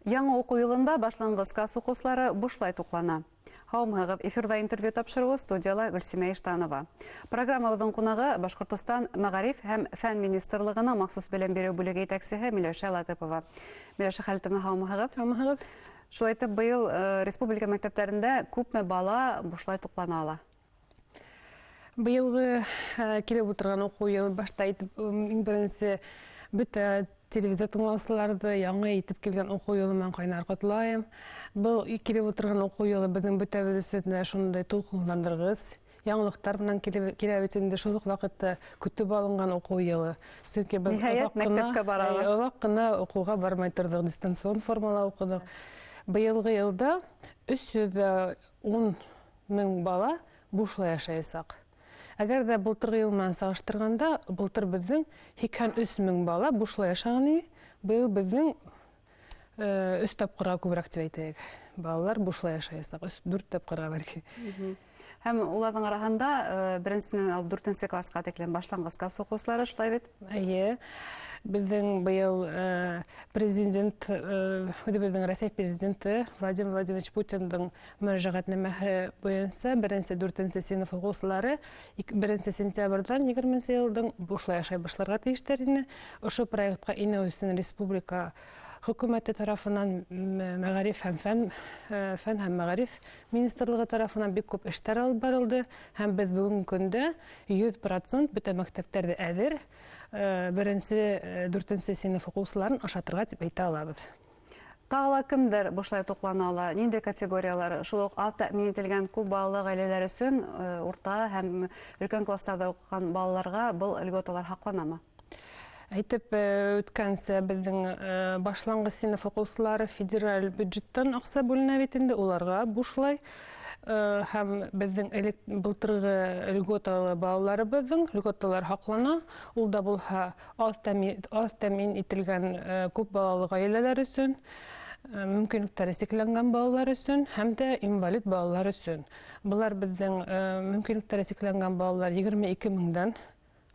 Яңы уҡыу йылында башланғыс класс уҡыусылары бушлай туҡлана. Һаумыһығыҙ! Эфирҙа интервью тапшырыуы, студияла Гөлсимә Иштанова. Программабыҙҙың ҡунағы — Башҡортостан Мәғариф һәм фән министрлығының махсус белем биреү бүлеге етәксеһе Миләүшә Латыпова. Миләүшә Хәлитовна, һаумыһығыҙ! Һаумыһығыҙ! Шулай итеп, быйыл республика мәктәптәрендә күпме бала бушлай туҡлана ала? Быйылғы килеп ултырған уҡыу йылы, башта әйтеп, иң беренсе бөтә телевизор тыңлаусыларҙы яңы итеп килгән уҡыу йылы менән ҡайнар ҡотлайым. Был килеп ултырған уҡыу йылы беҙҙең бөтәбеҙ өсөн дә шундай тулҡынландырғыс яңылыҡтар менән килә бит инде, шул уҡ ваҡытта көтөп алынған уҡыу йылы. Сөнки беҙ Ниһайәт, оҙаҡ ҡына, мәктәпкә барабыҙ. Оҙаҡ ҡына уҡыуға бармай торҙоҡ, дистанцион формала уҡыныҡ. Быйылғы йылда 310 мең бала бушлай ашаясаҡ. Әгәр ҙә былтырғы йыл менән сағыштырғанда, былтыр беҙҙең 83 мең бала бушлай ашаған ине, быйыл беҙҙең өс тапҡырға күберәк тип әйтәйек. Балалар бушлай ашаясаҡ, өс, дүрт тапҡырға бәлки. Һәм уларҙың араһында беренсенән алып дүртенсе класҡа тиклем башланғыс класс уҡыусылары, шулай бит? Эйе. Беҙҙең быйыл президент, үҙебеҙҙең Рәсәй президенты Владимир Владимирович Путиндың мөрәжәғәтнамәһе буйынса беренсе, дүртенсе синыф уҡыусылары 1 сентябрҙән 20-йылдың бушлай ашай башларға тейештәр ине. Ошо проектҡа инеү өсөн республика хөкүмәте тарафынан, мәғариф һәм фән һәм мәғариф министрлығы тарафынан бик күп эштәр алып барылды, һәм беҙ бөгөнгө көндә 100% бөтә мәктәптәрҙә әҙер беренсе, дүртенсе синыф уҡыусыларын ашатырға тип әйтә алабыҙ. Тағы ла кемдәр бушлай туҡлана ала? Ниндәй категориялар? Шул уҡ аҙ тәьмин ителгән күп балалы ғаиләләр өсөн урта һәм өлкән класстарҙа уҡыған балаларға был льготалар һаҡланамы? Әйтеп үткәнсә, беҙҙең башланғыс синыф уҡыусылары федераль бюджеттан аҡса бүленә бит инде, уларға бушлай. Һәм беҙҙең элек былтырғы льготалы балаларыбыҙҙың льготалар һаҡлана. Ул да булһа аҙ тәьмин ителгән күп балалы ғаиләләр өсөн, мөмкинлектәре сикләнгән балалар өсөн һәм дә инвалид балалар өсөн. Былар беҙҙең мөмкинлектәре сикләнгән балалар 22 меңдән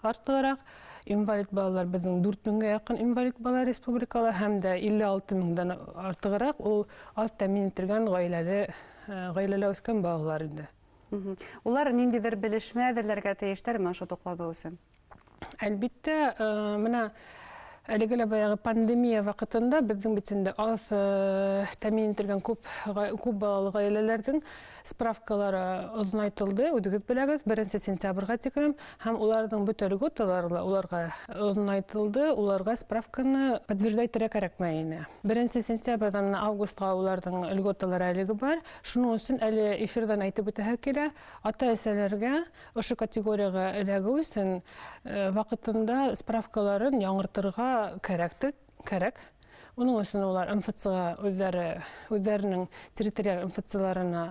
артығыраҡ, инвалид балалар беҙҙең 4 меңгә яҡын инвалид бала республикала һәм дә 56 меңдән артығыраҡ ул аҙ тәьмин ителгән ғаиләлә үҫкән балалар инде. Улар ниндәйҙер белешмә әҙерләргә тейештәрме ошо туҡланыу өсөн? Әлбиттә, менә әлеге лә баяғы пандемия ваҡытында беҙҙең бит инде аҙ тәьмин ителгән күп балалы ғаиләләрҙең справкалары оҙонайтылды, үҙегеҙ беләгеҙ, 1 сентябргә тиклем, һәм уларҙың бөтә льготалары ла уларға оҙонайтылды, уларға справканы подтверждать итергә кәрәкмәй ине. 1 сентябрҙән августҡа уларҙың льготалары әлеге бар. Шуның өсөн әле эфирҙан әйтеп үтәһе килә, ата-әсәләргә ошо категорияға эләгеү өсөн ваҡытында справкаларын яңыртырға кәрәктер, кәрәк. Уның өсөн улар МФЦға үҙҙәре, үҙҙәренең территориаль МФЦларына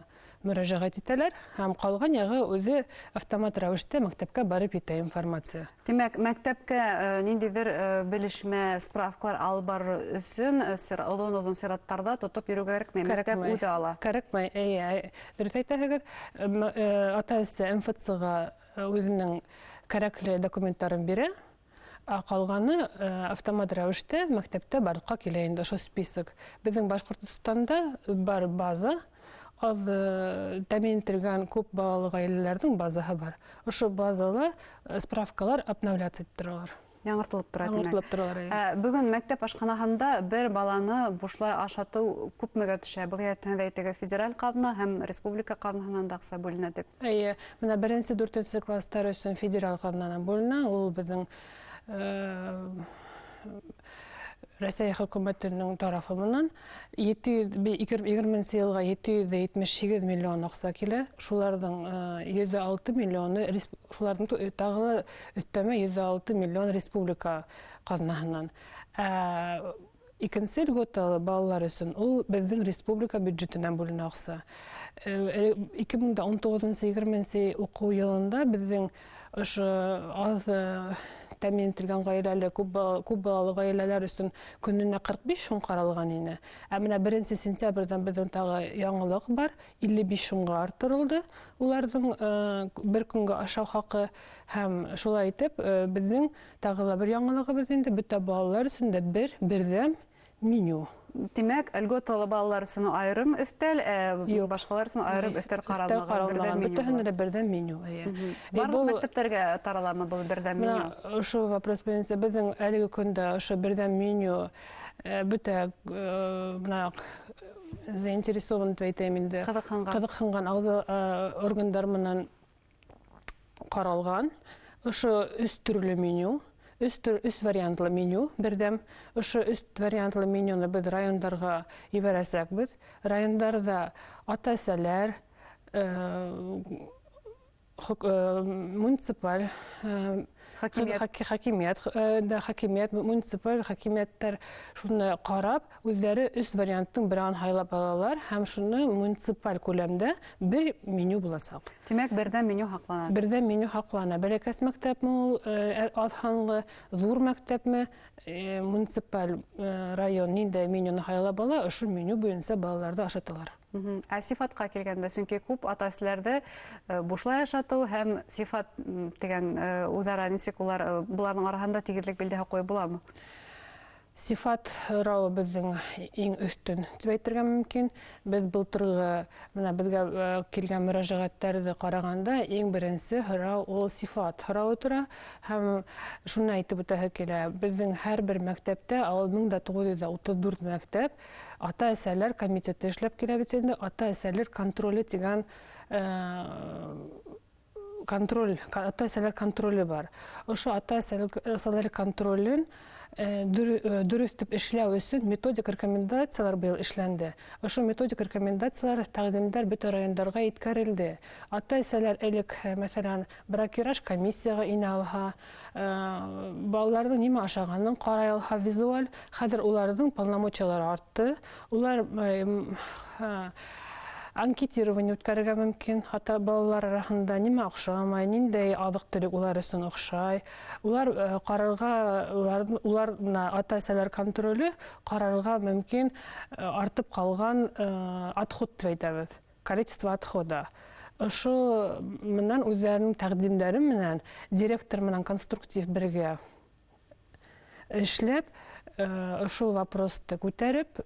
мөрәжәғәт итәләр, һәм ҡалған яғы үҙе автомат рәүештә мәктәпкә барып етә информация. Тимәк, мәктәпкә ниндәйҙер белешмә, справкалар алып барыр өсөн оҙон-оҙон сираттарҙа тотоп йөрөргә кәрәкмәй. Мәктәп Кәрәкмәй. үҙе ала. Кәрәкмәй, эйе, дөрөҫ әйтәһегеҙ. Ата-әсә МФЦға үҙенең кәрәкле документтарын бирә, ә ҡалғаны автомат рәүештә мәктәптә барлыҡҡа килә инде ошо список. Беҙҙең Башҡортостанда бар база, аҙ тәьмин ителгән күп балалы ғаиләләрҙең базаһы бар. Ошо базала справкалар обновляться итеп торалар. Яңыртылып тора, тимәк. Яңыртылып торалар, эйе. Бөгөн мәктәп ашханаһында бер баланы бушлай ашатыу күпмегә төшә? Был йәһәттән дә әйтегеҙ, федераль ҡаҙна һәм республика ҡаҙнаһынан да аҡса бүленә тип. Эйе, менә беренсе, дүртенсе класстар өсөн федераль ҡаҙнанан бүленә, ул беҙҙең Рәсәй хөкүмәтенең тарафынан 20-нсе йылға 778 миллион аҡса килә. Шуларҙың 106 миллионы, шуларҙың тағы ла өҫтәмә 106 миллион республика ҡаҙнаһынан. Ә икенсе льготалы балалар өсөн ул беҙҙең республика бюджетынан бүленә аҡса. 2019-, 20-нсе уҡыу йылында беҙҙең ошо аҙ тәьмин ителгән ғаиләле, күп балалы ғаиләләр өсөн көнөнә 45 һум ҡаралған ине. Ә менә 1 сентябрҙән беҙҙең тағы яңылыҡ бар, 55 һумға арттырылды уларҙың бер көнгә ашау хаҡы, һәм шулай итеп беҙҙең тағы ла бер яңылығыбыҙ инде: бөтә балалар өсөн дә бер берҙәм меню. Тимәк, льготалы балалар өсөн айырым өҫтәл, ә башҡалар өсөн айырым өҫтәл ҡаралмаған, берҙәм меню. Бөтәһенә лә берҙәм меню. Барлыҡ мәктәптәргә тараламы был берҙәм меню? Ошо вопрос буйынса беҙҙең әлеге көндә ошо берҙәм меню бөтә бына заинтересован тип әйтәйем инде. Ҡыҙыҡһынған органдар менән ҡаралған. Ошо өс төрлө меню. Өс вариантлы меню берҙәм. Ошо өс вариантлы менюны беҙ райондарға ебәрәсәкбеҙ. Райондарҙа ата-әсәләр, муниципаль хакимиәт, муниципаль хакимиәттәр шуны ҡарап, үҙҙәре өс варианттың берәүен һайлап алалар һәм шуны муниципаль күләмдә бер меню буласаҡ. Тимәк, берҙәм меню һаҡлана. Берҙәм меню һаҡлана. Бәләкәс мәктәпме ул, аҙ һанлы, ҙур мәктәпме, муниципаль район ниндәй менюны һайлап ала, ошо меню буйынса балаларҙы ашаталар. Ә сифатҡа килгәндә, сөнки күп ата-әсәләрҙе бушлай ашатыу һәм сифат тигән үҙ-ара нисек улар быларҙың араһында тигеҙлек билдәһе ҡуйып буламы? Сифат һорауы беҙҙең иң өҫтөн тип әйтергә мөмкин. Беҙ былтырғы бына беҙгә килгән мөрәжәғәттәрҙе ҡарағанда иң беренсе һорау ул сифат һорауы тора. Һәм шуны әйтеп үтәһе килә, беҙҙең һәр бер мәктәптә, 6934 мәктәп, ата-әсәләр комитеты эшләп килә бит инде, ата-әсәләр контроле тигән контроль, ата-әсәләр контроле бар. Ошо ата-әсәләр контролен дөрөҫ итеп эшләү өсөн методик рекомендациялар быйыл эшләнде. Ошо методик рекомендациялар, тәҡдимдәр бөтә райондарға еткерелде. Ата-әсәләр элек, мәҫәлән, бракераж комиссияға инә алһа, балаларҙың нимә ашағанын ҡарай алһа визуаль, хәҙер уларҙың полномочиялары артты. Улар анкетирование үткәрергә мөмкин, хатта балалар араһында нимә оҡшамай, ниндәй аҙыҡ-түлек улар өсөн оҡшай. Улар ҡарарға, улар бына ата-әсәләр контроле ҡарарға мөмкин артып ҡалған отход тип әйтәбеҙ, количество отхода. Ошо менән үҙҙәренең тәҡдимдәре менән директор менән конструктив бергә эшләп, ошо вопросты күтәреп,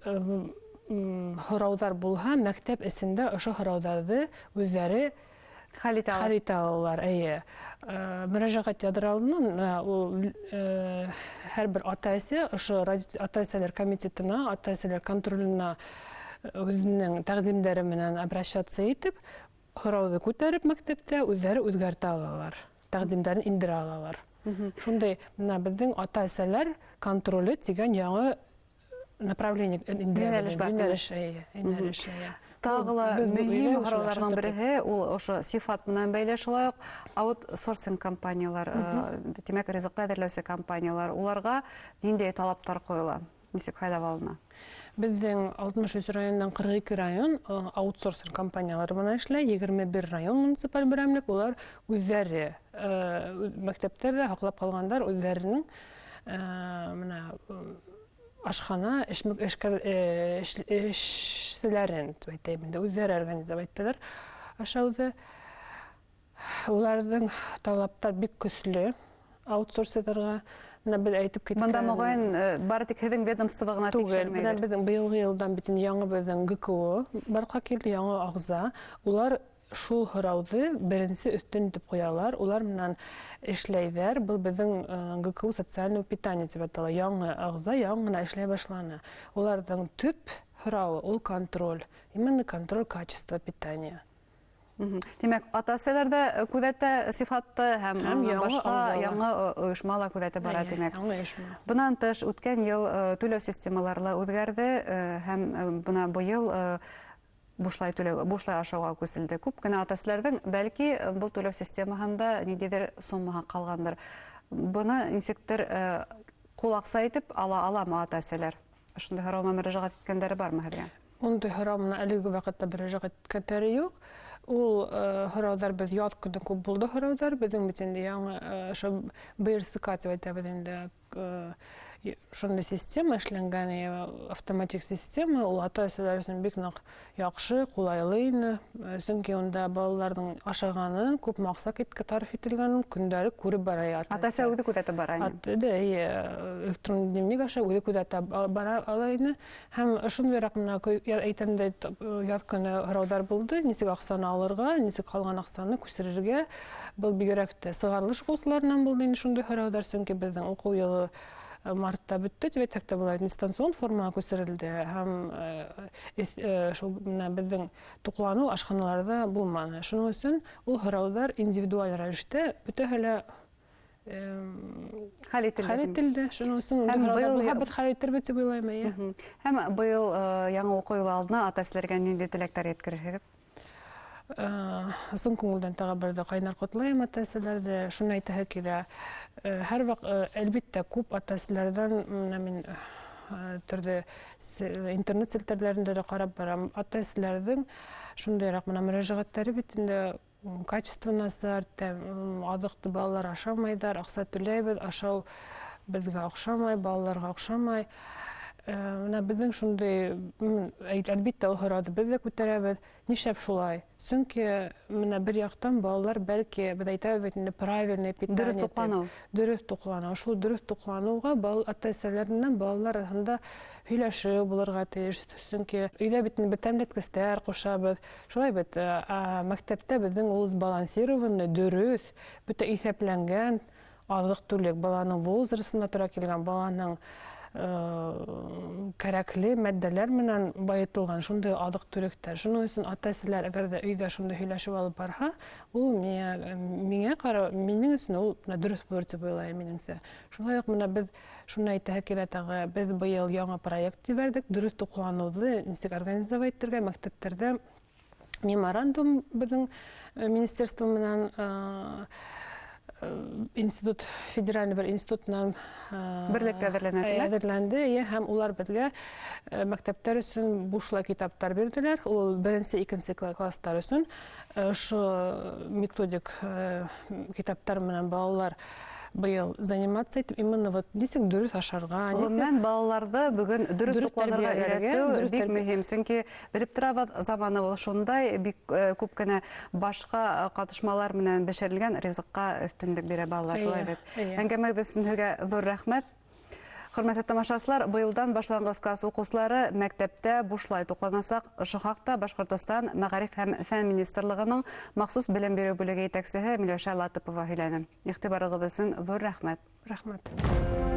һорауҙар булһа, мәктәп эсендә ошо һорауҙарҙы үҙҙәре хәл итә хәл итә алалар. Эйе. Мөрәжәғәт яҙыр алдынан ул һәр бер ата-әсә ошо ата-әсәләр комитетына, ата-әсәләр контроленә үҙенең тәҡдимдәре менән обращаться итеп, һорауҙы күтәреп мәктәптә үҙҙәре үҙгәртә алалар, тәҡдимдәрен индерә алалар. Шундай бына беҙҙең ата-әсәләр контроле тигән яңы направление йүнәлеш бар. Йүнәлеш, эйе, йүнәлеш, эйе. Тағы ла мөһим һорауҙарҙың береһе ул ошо сифат менән бәйле шулай уҡ аутсорсинг компаниялар, тимәк, ризыҡты әҙерләүсе компаниялар, уларға ниндәй талаптар ҡуйыла, нисек һайлап алына? Беҙҙең 63 райондан 42 район аутсорсинг компаниялары менән эшләй, 21 район муниципаль берәмлек, улар үҙҙәре мәктәптәрҙә һаҡлап ҡалғандар үҙҙәренең бына ашхана эшселәрен тип әйтәйем инде, үҙҙәре организовать итәләр ашауҙы. Уларҙың талаптар бик көслө аутсорс итергә. Бына беҙ әйтеп киткән Бында моғайын, бары тик һеҙҙең ведомство ғына Түгел, тикшермәйҙер. Бына беҙҙең быйылғы йылдан бит инде яңы беҙҙең ГКО барлыҡҡа килде, яңы ағза. Улар шул һорауҙы беренсе өҫтөн итеп ҡуялар, улар менән эшләйҙәр. Был беҙҙең ГКУ социального питания тип атала. Яңы ағза яңы ғына эшләй башланы. Уларҙың төп һорауы ул контроль, именно контроль качества питания. Тимәк, ата-әсәләр дә күҙәтә сифатты һәм Һәм яңы башҡа ағзалар. яңы ойошма ла күҙәтеп бара, Эйе, тимәк. яңы ойошма. Бынан тыш, үткән йыл түләү системалары ла үҙгәрҙе һәм бына быйыл бушлай түләү, бушлай ашауға күселде. Күп кенә ата-әсәләрҙең бәлки был түләү системаһында ниндәйҙер суммаһы ҡалғандыр. Быны нисектер ҡул аҡса итеп ала аламы ата-әсәләр? Ошондай һорау менән мөрәжәғәт иткәндәре бармы һеҙгә? Ундай һорау менән әлеге ваҡытта мөрәжәғәт иткәндәре юҡ. Ул һорауҙар беҙ яҙ көнө күп булды һорауҙар. Беҙҙең бит инде яңы ошо БРСК тип әйтәбеҙ инде, Шундай система эшләнгән, автоматик система, ул ата-әсәләр өсөн бик ныҡ яҡшы, ҡулайлы ине. Сөнки унда балаларҙың ашағанын, күпме аҡса тариф ителгәнен көндәлек күреп бара ата-әсә. Ата-әсә үҙе күҙәтеп бара ине. Дә, электрон дневник аша үҙе күҙәтә бара ала ине. Һәм шундайыраҡ менә әйтәм дә, яҙ көнө һорауҙар булды, нисек аҡсаны алырға, нисек ҡалған аҡсаны күсерергә. Был бигерәк тә сығарылыш уҡыусыларынан булды инде шундай һорауҙар, сөнки беҙҙең уҡыу йылы мартта бөттө тип әйтһәк тә була, дистанцион формаға күсерелде һәм шул менә беҙҙең туҡланыу ашханаларҙа булманы. Шуның өсөн ул һорауҙар индивидуаль рәүештә бөтәһе лә хәл ителде. Хәл ителде. Шуның өсөн беҙ хәл итербеҙ тип уйлайым. Һәм быйыл яңы уҡыу йылы алдына ата-әсәләргә ниндәй теләктәр еткерерһегеҙ? Ысын күңелдән тағы бер ҙә ҡайнар ҡотлайым ата-әсәләрҙе. Шуны әйтәһе килә. Һәр ваҡыт, әлбиттә, күп ата-әсәләрҙән менә мин төрлө интернет селтәрләрендә лә ҡарап барам. Ата-әсәләрҙең шундайыраҡ менә мөрәжәғәттәре бит инде: качество насар, аҙыҡты балалар ашамайҙар, аҡса түләйбеҙ, ашау беҙгә оҡшамай, балаларға оҡшамай. Менә беҙҙең шундай, әлбиттә, ул һорауҙы беҙ дә күтәрәбеҙ. Нишләп шулай? Сөнки менә бер яҡтан балалар, бәлки, беҙ әйтәбеҙ бит инде, правильное питание. Дөрөҫ туҡланыу. Дөрөҫ туҡланыу. Шул дөрөҫ туҡланыуға ата-әсәләр менән балалар араһында һөйләшеү булырға тейеш. Сөнки өйҙә бит инде беҙ тәмләткестәр ҡушабыҙ. Шулай бит, мәктәптә беҙҙең ул сбалансированный, дөрөҫ, бөтә иҫәпләнгән аҙыҡ-түлек, баланың возрастына тура килгән, баланың кәрәкле матдәләр менән байытылған шундай аҙыҡ-түлектәр. Шуның өсөн ата-әсәләр әгәр ҙә өйҙә шундай һөйләшеп алып барһа, ул миңә ҡарау, минең өсөн ул дөрөҫ булыр тип уйлайым, минеңсә. Шулай уҡ менә беҙ шуны әйтәһе килә тағы, беҙ быйыл яңы проект ебәрҙек, дөрөҫ туҡланыуҙы нисек организовать итергә мәктәптәрҙә. Меморандум беҙҙең министерство менән, институт, федеральный бер институт менән берлектә әҙерләнә, тимәк? Әҙерләнде, эйе, һәм улар беҙгә мәктәптәр өсөн бушлай китаптар бирҙеләр. Ул беренсе, икенсе класстар өсөн ошо методик китаптар менән балалар быйыл заниматься итеп, именно вот нисек дөрөҫ ашарға, нисек Ғөмүмән, балаларҙы бөгөн дөрөҫ туҡланырға өйрәтеү бик мөһим, сөнки белеп торабыҙ, заманы ул шундай, бик күп кенә башҡа ҡатышмалар менән бешерелгән ризыҡҡа өҫтөнлөк бирә балалар, шулай бит. Әңгәмәгеҙ өсөн һеҙгә ҙур рәхмәт. Хөрмәтле тамашасылар, быйылдан башланғыс класс уҡыусылары мәктәптә бушлай туҡланасаҡ. Ошо хаҡта Башҡортостан Мәғариф һәм Фән министрлығының махсус белем биреү бүлеге етәксеһе Миләүшә Латыпова һөйләне. Иғтибарығыҙ өсөн ҙур рәхмәт. Рәхмәт.